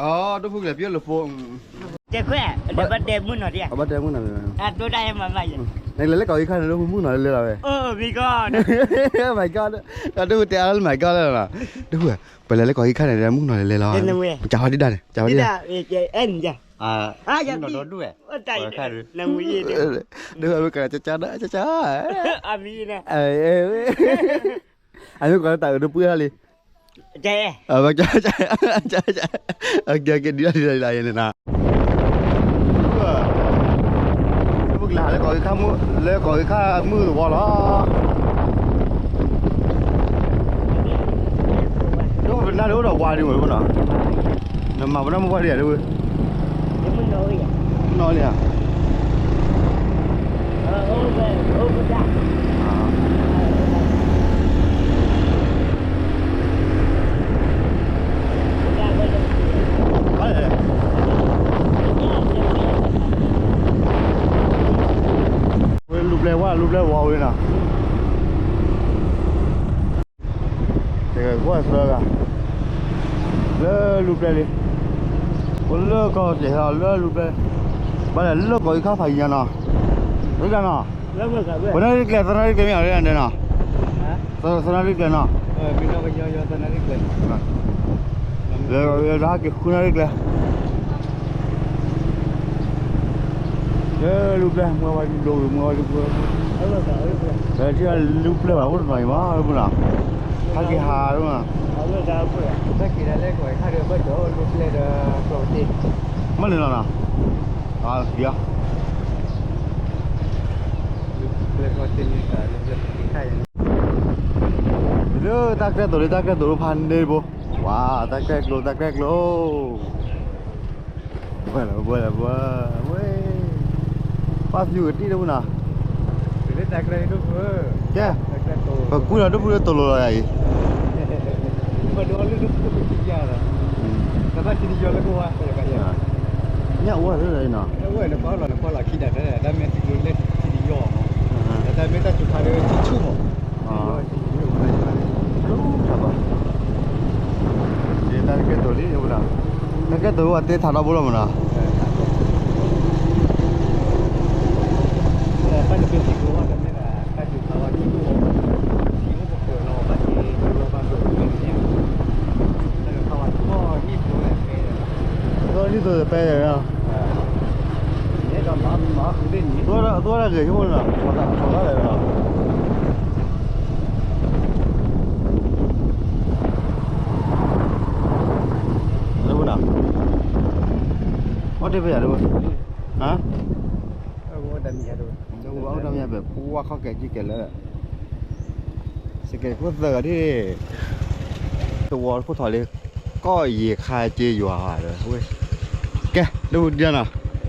အီ ဒိၣ်ဖုကလဲၤပျီလၢဖိ တဲခွဲး ဘၣ်တဲမုၢ်နီၤဒ် ဘၣ်တဲမုၢ်နီၤ အဒိၣ်တၢ်ဟဲမၤမၤယဲ နလဲၤလၢကီၢ်အံၤခါန့ၣ် ဒိၣ်ဖုမုၢ်နီၤလဲၤလၢလီၤဝဲ Oh my god ဒိၣ်ဖုတဲအါလၢ my god လၢလီၤ ဒိၣ်ဖု ပလဲၤလၢကီၢ်အံၤခါန့ၣ် မုၢ်နီၤလဲၤလီၤ ကၢ်ဟီဒံးဒၣ်န့ၣ် ကၢ်ဟီဒံးဒၣ်န့ၣ် ဒိၣ်ဖုကလဲၤကၢ်ကၢ် အမံၤကီးလၢတၢ်အုးဒိၣ်ပှ့ၤဟီလံ ကဲ ဒ်ဒ်ဒ်ဒ်ယဲန့ၣ်နီၤ လၢကီၢ်အံၤခါမုၢ် လၢကီၢ်အံၤခါမုၢ်သဝီလီၤ ဒိၣ်ဖုပနၢ်ဒိၣ်ဒီးဝါဒံးဝဲနီၤ နမၤပနၢ်မုၢ်ဝါဒံးဧါ ဒိၣ်ဖု နီၢ်လံဧါ ဝဲလူၤပျဲဝဲ လူၤပျဲဝီၤဝဲနီၤ တဂၤကွၢ်သၢဂၤ လၢလူၤပျဲလံ အိၣ်လၢကီၢ်တဟဲလီၤလၢလူၤပျဲ ဘၣ်လဲၣ်လၢကီၢ်အံၤခါဖးယံၤညါနီၤ ရ့ဒၣ်နီၤ ပနၣ်ရံၣ်ကျဲ သနၣ်ရံၣ်ကျဲမ့ၢ်အီၤရ့ဒၣ်နီၤ သနၣ်ရံၣ်ကျဲနီၤ လၢက့ၤဃုနၣ်ရံၣ်ကျဲ လၢလူၤပျဲ မွဲဝဲဒိၣ်မွဲဝဲဒိၣ် လၢထံၣ်လူၤပျဲဘၣ်အိၣ်တနီၤအံၤမး လၢပူၤနီၤ ဟဲက့ၤဟးလၢ တၢ်က့ၤဒၣ်လဲၣ်ကွၢ်ခါဒီးဘၣ်ဒီးလူၤပျဲဒီးကျိးတ့ မ့ၢ်န့ၣ်လီၤနီၤ အါ လၢတၢ်ကျဲတိၤလၢတၢ်ကျဲတိၤလၢဖးန့ၢ်ဘိ ဝါ တၢ်ကျဲကျိၤ တၢ်ကျဲကျိၤ ဘၣ်လၢဘၣ်လၢဘၣ် ဝဲ ပၣ်ဖျူးကတံၢ်တပူၤနီၤ ကဲ ပကူၣ်ဒီးဒိၣ်ဖုလၢတိၤလိၤလီၤယၤအံၤ လၢပှၤကယၤလီၤ, တဘၣ်ထံတယီၤလၢကဝါ, ညၣ်အိၣ်လၢနီၤ, အိၣ်လၢပှၤလီၤလၢပှၤလီၤခံဒၣ်တၢ် တၢ်မ့ၢ်သံလၢထံတယီၤမး, တၢ်မ့ၢ်တၢ်စူၤခါလၢထံဆူၣ်မး, တၢ်ကဲတိၤလံ, တၢ်ကဲတိၤဝဲတဲထးဒီဘိလီၤမးနီၤ. သီလံသိးပဲ, သီလံသိးပဲ, သီလံသိးပဲ, လၢပူၤနီၤ, အီၣ်တ့ၢ်ဖဲယၤတဝဲ, ဟါ, အီၣ်တၢ်မံယၤတဝဲ, ပဝါခီၣ်ကဲကံကဲလၢ စကဲးခိၣ်သၢဂၤဒ်, သဝီခိၣ်ထီၣ်လံ, ကီၢ်ယံၤခါက့ယွၤဒီး, ကဲ, ဒ်ပူၤဒ်နီ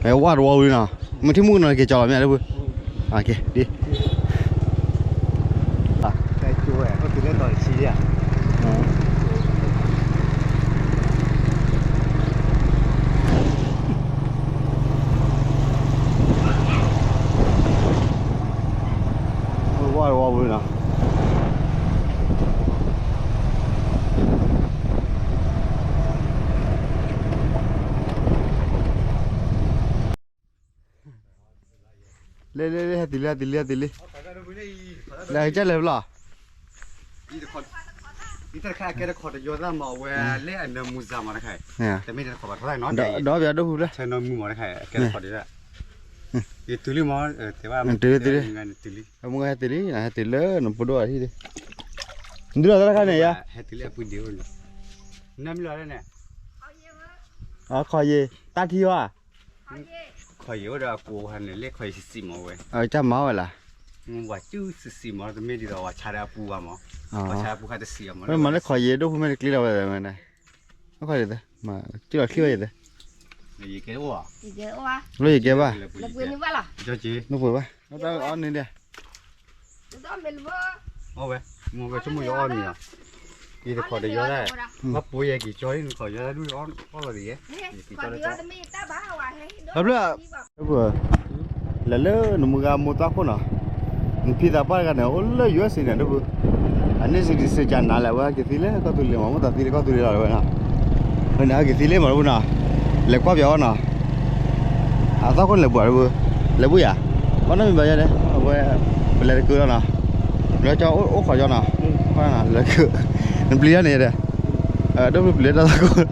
ၤ, ဝါတဝီဝံၤနီၤ, မ့ၢ်ထံၣ်မုၣ်ကနီၤက့ၤကၠီလီၤမ့ၢ်ဒ်ပူၤ, ကဲ, ဒ် ဝါဝါဝံၤနီၤ, လၢလၢလၢ ဟဲတုၤလံ ဟဲတုၤလံ ဟဲတုၤလံ, လဲၤကလဲၤဖဲလဲၣ်, တခါကဲတခီတယီၤသၣ်မး အဝဲလၢအနၢမူစၢ်မးတခါ, တမ့ၢ်တခီဘၣ်ထီၣ်သၣ်နီၤ, ဒီးပျးဒိၣ်ဖုဖျဲၣ်, ဆဲနီမူမးတခါ, ကဲတခီတယီၤသၣ်, ယတုၤလံမး, တဲဘၣ်, တုၤလံ တုၤလံ, တုၤလံ, အမုၢ်ဟဲတုၤလံ ဟဲတုၤလၢနပဒိၣ်အဟံၣ်လံ, ဒုးလီၤသၢတခါန့ၣ်ယါ, ဟဲတုၤလၢအပူၤဒံး, နမ့ၢ်လီၤန့ၣ်, အခီယ့ၤ တၢ်ထံဟီဧါ ခီယ့ၤအိၣ်ဒီးအကူဟါန့ၣ် လၢခီယ့ၤစံးစံးမးဝဲ, အတၢ်မၤဝဲလၢ, ဝၤစုစံးစံးမး တမ့ၢ်ဒ်သိးဝၤဆါဒီးအပူၤဘၣ်မး, ဝၤဆါအပူၤခါတစံးမး, မ့ၢ်လၢခီယ့ၤဒိၣ်ဖုမဲာ်တကျ့လီၤဝဲ, ခီယ့ၤ, ကလီၤချံဝဲယဲ, လၢယကဲဘၣ်, နပှ့ၤဘၣ်, အီၣ်န့ၣ်ဒီး အီၣ်ဝဲ, မ့ၢ်ဝဲဆိကမိၣ်ယအီၣ်မံၤလီၤ, ယတခီတယီၤဒၣ်, ဘၣ်ပိာ်ယဲက့ၤကၠီလံ နခီယီၤဒၣ်ဒုးအီၣ်လီၤက့ၤယဲ, ယက့ၤကၠီလၢ, ဘၣ်ဖျၢၣ်, လဲၤလၢနမုၢ်ဂၤမိၢ်သးခိၣ်နီၤ, နဖံသးပှၢ်တဂၤန့ၣ် အိၣ်လၢ ယူအက်စ်အေ န့ၣ် ဒိၣ်ဖု, အန့ၣ်စံးဒံးစ့ၢ်ကီးနၤလဲၣ် အဝဲက့ၤသံလၢကီၢ်သူလ့ၤမး မိၣ်သးသံလၢကီၢ်သူလ့ၤလီၤဝဲနီၤ, အဝဲန့ၣ် အက့ၤသံလၢမး ဒိၣ်ဖုနီၤ, လဲၤကွၢ်ပၠးအီၤနီၤ အသီခိၣ်န့ၣ်လဲၤဘှံးဧါ ဒိၣ်ဖု, လဲၤဘှံးယၤ, ဘၣ်နီတမံၤဘၣ်ယဲဒၣ် အဝဲ, ပလဲၤတကုာ်လီၤနီၤ, လၢကၠီအိၣ်ခိးကၠီနီၤ, လဲၤတကုာ်, နပျံၤတၢ်န့ၣ်ဒီး, ဒိၣ်ဖုပျံၤလၢတၢ်သီခိၣ်,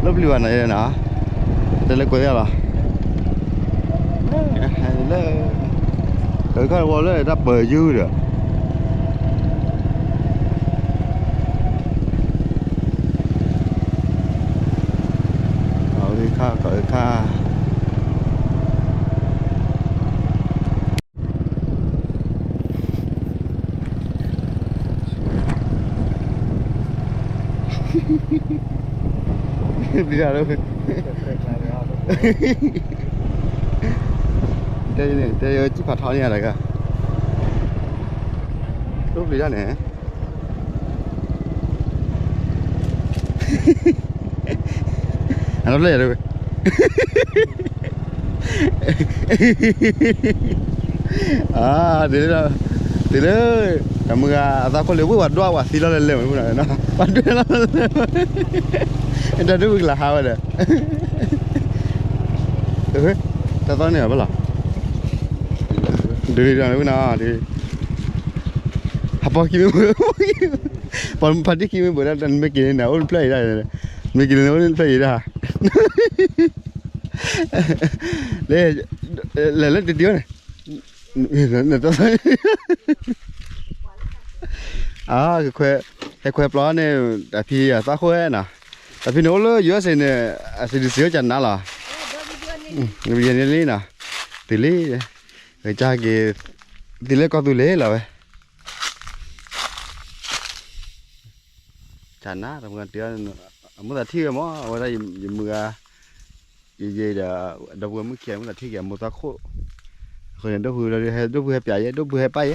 လိၣ်ပျံၤဘၣ်နီၤယဲဒၣ်နီၤ, တဲလၢကွဲးသ့ၣ်လီၤ, လၢ, ကခီၣ်ဝီလၢတၢ်ပၢၤယုၢ်ဒီး ကခါ, ကခါ, ပျံၤတၢ်လၢ, တဲန့ၣ် တဲယကံၢ်ဖးထီန့ၣ်တဂၤ, ဒိၣ်ပျံၤတၢ်န့ၣ် အနီၢ်ဖျၢၣ်ယၤတဝဲ, အါ, တုၤလၢ, တုၤလၢ, တမုၢ်ဂၤအသးခိၣ်လၢဝ့ၢ်ဝဲဒွးဝဲသံလီၤလၢလဲၣ်မး ပှၤဒွဲလီၤ, တၢ်ဒုးကလၤဟးဝဲဒီး, တၢ်သီန့ၣ်ဘၣ်လီၤ, ဒုးလီၤလီၤဝဲနီၤ, ဟးပီၢ်ခံမ့ၢ်ဘၣ်, ပီၢ်ဖးဒံၣ်ခံမ့ၢ်ဘၣ်ဒၣ် နမ့ၢ်က့ၤန့ၣ် အိၣ်တဖျၢၣ်အံၤဒၣ်, မ့ၢ်က့ၤန့ၣ် အိၣ်တဖျၢၣ်အံၤဒၣ်, လဲၤ, လဲၤလၢတတံၤဝဲန့ၣ်, အါ, ဟဲခွဲးပျီန့ၣ်, တၢ်ဖံအသးခိၣ်ဝဲနီၤ, တၢ်ဖံန့ၣ်အိၣ်လၢ ယူအက်စ်အေ န့ၣ်, အစံးဒံးစ့ၢ်ကီးနၤလီၤ, ယန့ၣ်လံနီၤ, တုၤလံ, ကကါက့ၤ, တုၤလၢကီၢ်သူလ့ၤလီၤဝဲ ကနၤ တမုၢ်ဂၤတ့ၢ်, အမိၢ်သးထံၣ်ဝဲမး အဝဲဒၣ်ယမုၢ်ဂၤ, ယယဲဒီး, ဒီပုၢ်ဝဲၢ်မုၣ်ခံဂၤ အမိၢ်သးထံၣ်က့ၤအမိၢ်သးခိၣ်, အဃိန့ၣ် ဒိၣ်ဖုဒီး ဒိၣ်ဖုဟဲပၠးယဲ ဒိၣ်ဖုဟဲပၢ်ယဲ,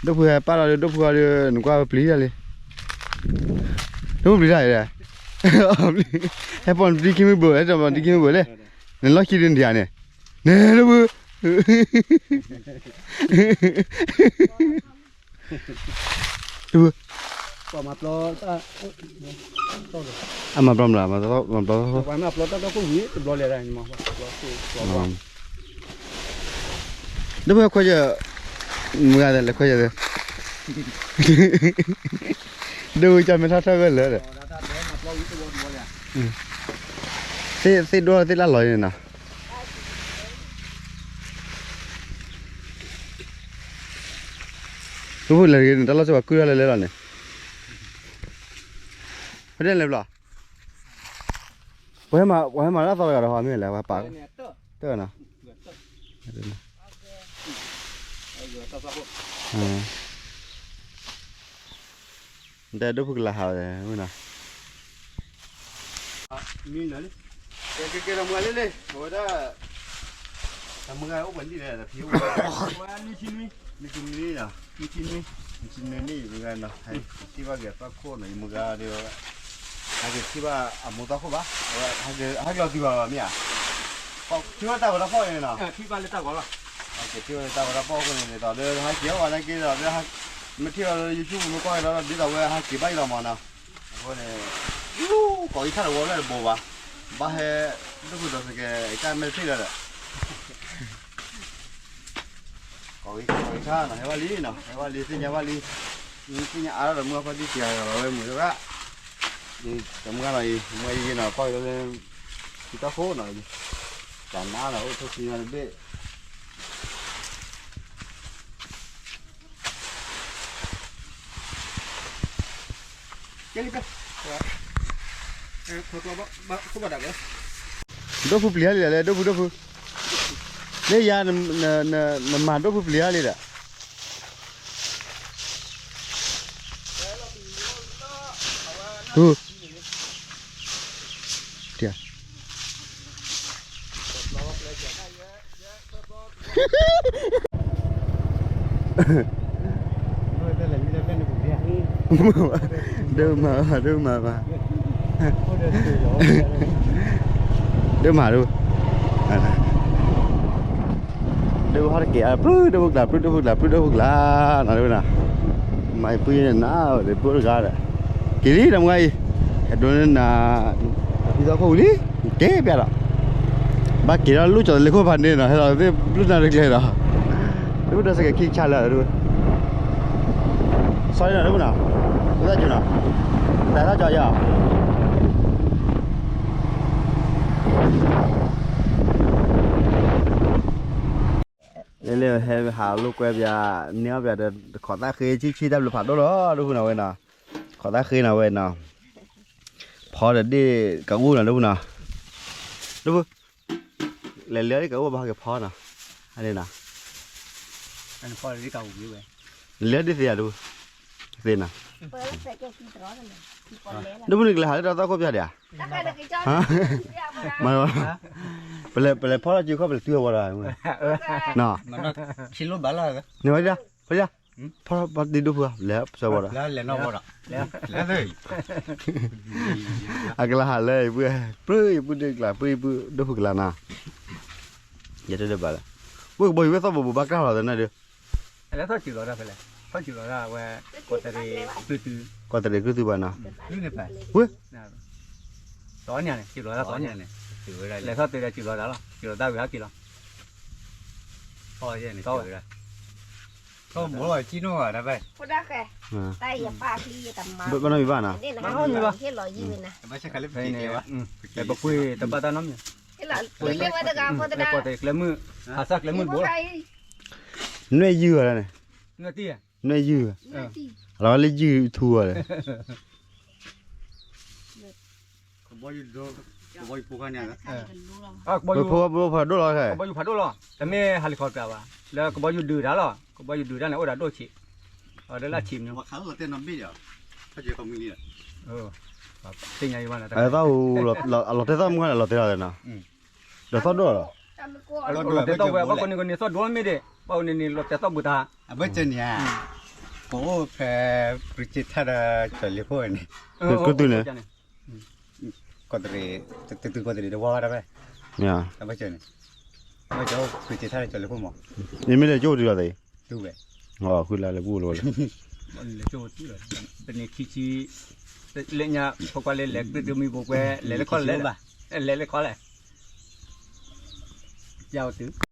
ဒိၣ်ဖုဟဲပၢ်လီၤဒီး ဒိၣ်ဖုအီၤဒီး နကွၢ်ဝဲပျံၤတၢ်လံ, တဘူၣ်ပျံၤတၢ်အံၤ, ဟဲပိာ်နတံခံမံၤဘၣ်, ဟဲပိာ်နတံခံမံၤဘၣ်လဲၣ်, နလီၢ်ခံဒုးနတံၤဧါန့ၣ်, န့ၣ်တဘူၣ်, တဘူၣ်, အမၤပျီမး, မၤပျီ, တဘူၣ်ခွဲး, မုၢ်ဂၤလဲၤခွဲးယၤသ့, ဒိၣ်ဝဲကၢ်မဲထီၣ်ထီၣ်ဂၢၢ်လၢာ်ဒီး, သ့ၣ်ဒိၣ်သ့ၣ်လၢ်လီၤန့ၣ်နီၤ, တဘူၣ်လဲၤတဂ့ၤန့ၣ် တၢ်လီၢ်စ့ၢ်ကီးကုၢ်ထီၣ်လဲၤလဲၤလီၤန့ၣ်, ဖဲန့ၣ်လဲၤဘျီ, ပှၤဟဲမၤတၢ်သီတဂၤဒီးဟီမ့ၢ်လဲၣ်, ပှၤပာ်, တၢ်နီၤ, ဒဲဒိၣ်ဖုကလၤဟးဝဲနီၤ, မ့ၢ်လၢ, ကဲကဲကဲ ဒီးမုၢ်ဂၤလံလံ, အဝဲဒၣ်, ဒီးမုၢ်ဂၤအိၣ်ပှဲၤနံၣ်လဲၣ်, ဒီးဖံအိၣ်ပှဲၤ, ဝဲနံၣ်ဆံနွံ, နံၣ်ဆံနွံနီၤ, နံၣ်ဆံနွံ, နံၣ်ဆံနွံနံၣ် ယမုၢ်ဂၤနီၤ, ဟဲက့ၤထံၣ်ဘၣ်က့ၤအသီခိၣ်နီၤ, ယမုၢ်ဂၤဒီး, ဟဲက့ၤထံၣ်ဘၣ်အမိၢ်သီခိၣ်ဘၣ်, အဝဲဟဲက့ၤလီၤတုၤဘၣ်ဘၣ်မ့ၢ်ဧါ, ထံၣ်ဘၣ်တၢ်ဂီၤတၢ်ဖီၣ်အံၤနီၤ, ထံၣ်ဘၣ်လၢတၢ်ဂီၤလီၤ, ထံၣ်ဘၣ်လၢတၢ်ဂီၤတၢ်ဖီၣ်အဃိန့ၣ် ဒ်သိးလၢဟဲက့ၤအီၣ်ဝဲနာ်က့ဒီးလၢ, မ့ၢ်ထံၣ်ဘၣ်လၢ YouTube မ့ၢ်ကွၢ်က့ၤဒီး ဒ်သိးဝဲဟဲက့ၤဘၣ်အံၤလီၤမးနီၤ, အဃိန့ၣ်, ကိးဂံၢ်ခါတဝီလၢတဘိဘၣ်, ဘၣ်ဟဲ, ဒိၣ်ဖုဒီးစကဲ, ကၢ်မဲာ်တထံၣ်လၢဒီး ကိးဂံၢ်ခါတဝီနီၤ, ဟဲဘၣ်လံနီၤ, ဟဲဘၣ်လံ သ့ၣ်ညါဘၣ်လံ, သ့ၣ်ညါအါထီၣ်ဒီးမုၢ်ဂၤဖီၣ်တံၢ်က့ၤဒီးဝဲမုၢ်ဂၤ, ဒီးမုၢ်ဂၤနီၤအံၤ မုၢ်ဂၤယံၤနီၤ ကွၢ်က့ၤလၢ, ထံတီခိၣ်နီၤ, တၢ်နါနီၤ အိၣ်ထိၣ်ဆံညါတဘ့ၣ် ဒိၣ်ဖုပျံၤဟါလံဒီးလဲၣ် ဒိၣ်ဖုဒိၣ်ဖု, လၢယၤ, နမၤဒိၣ်ဖုပျံၤဟါလံဒီး, ဖု, ဒိၣ်မး, ဒိၣ်မးဘၣ်, ဒိၣ်မးဒိၣ်, ဒိၣ်ဟီၣ်တက့ၢ်, ပြုၢ်ဒိၣ်ဖုကျါ ပြုၢ်ဒိၣ်ဖုကျါ ပြုၢ်ဒိၣ်ဖုကျါ, နီၤဒိၣ်နီၤ, မၤအံၤပုၢ်ယနၤဒီး ပုၢ်တဂၤဒီး, က့ၤလံဒီးမုၢ်ဂၤအံၤ, ဟဲဒိးန့ၢ်နၤ, ဖံသီခိၣ်ဝံၤလံ, က့ၤပျဲဒီး, ဘၣ်က့ၤထီၣ်လူၢ်ကၠီၤတလ့ၤခိၣ်ဖးန့ၣ်နီၤ, ဟဲလီၤသ့ၣ်ဘျုးနၤတကျဲၤဒီး, ဒိၣ်ဖုဒီးစကဲၤခံဆါလၢာ်ဒိၣ်, ဆီလံနီၤဒိၣ်ဖုနီၤ, ဖိသၣ်စူၤနီၤ, တၢ်ထီၣ်ကၠီယီၤ လၢလၢဟဲဟးလိာ်ကွဲပၠး, န့ၢ်အီၣ်ပၠးဒီးတခိးသၣ်ဃ့ဆံဆံတၢ်ဘျုးဖးဒိၣ်လီၤ ဒိၣ်ဖုနီၤဝဲနီၤ, တခိးသၣ်ဃ့နီၤဝဲနီၤ, ဖီဒီးဒ့ၣ်ကအိၣ်နီၤ ဒိၣ်ဖုနီၤ, ဒိၣ်ဖု, လဲၤလၢဒ့ၣ်ကအိၣ်ဘၣ်က့ၤဖီနီၤ, အန့ၣ်နီၤ, လဲၤဒ့ၣ်သ့ဧါ ဒိၣ်ဖု, သ့နီၤ, ဒိၣ်ဖုန့ၣ်ကလဲၤဟးလၢတၢ်သီခိၣ်ပၠးဒံးဧါ, မၤ, ပလဲၤဖီလီၤစုခီၣ် ပလဲၤတုၤအဝဲဒီး, နီၤ, န့ၣ်ဝဲဒၣ်, ဖီလီၤပှၤတံၤဒိၣ်ဖုဧါ လဲၤဆၢဝဲဒီး, အကလၤဟးလၢယပုၢ်, ပြုၢ်ယပုၢ်ဒ့ၣ်ကျါ ပြုၢ်ယပုၢ်ဒိၣ်ဖုကျါနီၤ, ယတဘၣ်လၢ, ဝ့ၢ်ကဘီယူၤဝဲသီၣ်ဘိးဘိးဘၣ်ကျါလီၤသနၢၣ်ဒီး လဲၤထီၣ်စူၤလီၤတၢ်ဖဲလဲၣ်, ထီၣ်စူၤလီၤတၢ်ဝဲ, ကီးတရံး, ကီးတရံးကရုၢ်သုးဘၣ်နီၤ, ဝ့ၢ်, သီညါန့ၣ် စူၤလီၤတၢ်သီညါန့ၣ်, လဲၤထီၣ်တရံးစူၤလီၤတၢ်လီၤ စူၤလီၤတၢ်ဝံၤဟဲက့ၤလီၤ, ဘၣ်နီတမံၤဘၣ်နီၤ, ပကွံာ်တဘၣ်တၢ်နီတမံၤ, ပကွံာ်တဘၣ်တၢ်နီတမံၤ, ကီးတရံးကျဲမုၢ်, ဟးစၢ်ကျဲမုၢ်တဘိလီၤ, နွဲၣ်ယုၢ်ဝဲဒၣ်န့ၣ်, နွဲၣ်ယုၢ်, လီၤလၢယုၢ်ထူဝဲလဲၣ် ကဘီယူၤဒိၣ်လီၤ, ကဘီယူၤဖးဒိၣ်လီၤ, တမ့ၢ်ဟးလံခီတၢ်ဘၣ်, လၢကဘီယူၤဒုးတၢ်လီၤ, ကဘီယူၤဒုးတၢ်န့ၣ် အိၣ်ဒီးဒိၣ်ဆံး, အဝဲဒၣ်လၢဆံးမနုၤ, သီၣ်, လီၤတဲသီၣ်မုၢ်န့ၣ် လီၤတဲလီၤနီၤ, ဒီးသီၣ်ဒိၣ်လီၤ, လီၤတဲသီၣ်ဝဲ ဘၣ်ကိးန့ၣ်ကန့ၣ်သီၣ်ဒိၣ်မ့ၢ်ဒံး, ဘၣ်ကိးန့ၣ်န့ၣ် လီၤတဲသီၣ်ဘူးတၢ်, အဘၢၣ်စၢၤန့ၣ်ဧါ, ပအိၣ်ဖဲ ပရူးက့ထၣ်ဒီးကၠီၤလ့ၤခိၣ်န့ၣ်, ကတုၤန့ၣ်, ကီးတရံး, တတုၤကီးတရံးတဝီဝဲဒၣ်ဖဲ, မ့ၢ်, အဘၢၣ်စၢၤန့ၣ်, အဘၢၣ်စၢၤအိၣ်ပရူးက့ထၣ်ဒီးကၠီၤလ့ၤခိၣ်မး, ယမ့ၢ်လဲၤကၠိၣ်တုၤလီၤသ့, တုၤဝဲ, ဃုလါလၢပူၤလီၤ, လဲၤကၠိၣ်တုၤလီၤ, ပန့ၣ်ခံဆံ, လၢညါဖိခွါလၢလဲၤကတုၤမံၤဘိးကွဲ လဲၤလၢခီလဲၣ်, လဲၤလၢခီလဲၣ်, ယအိၣ်တုၤ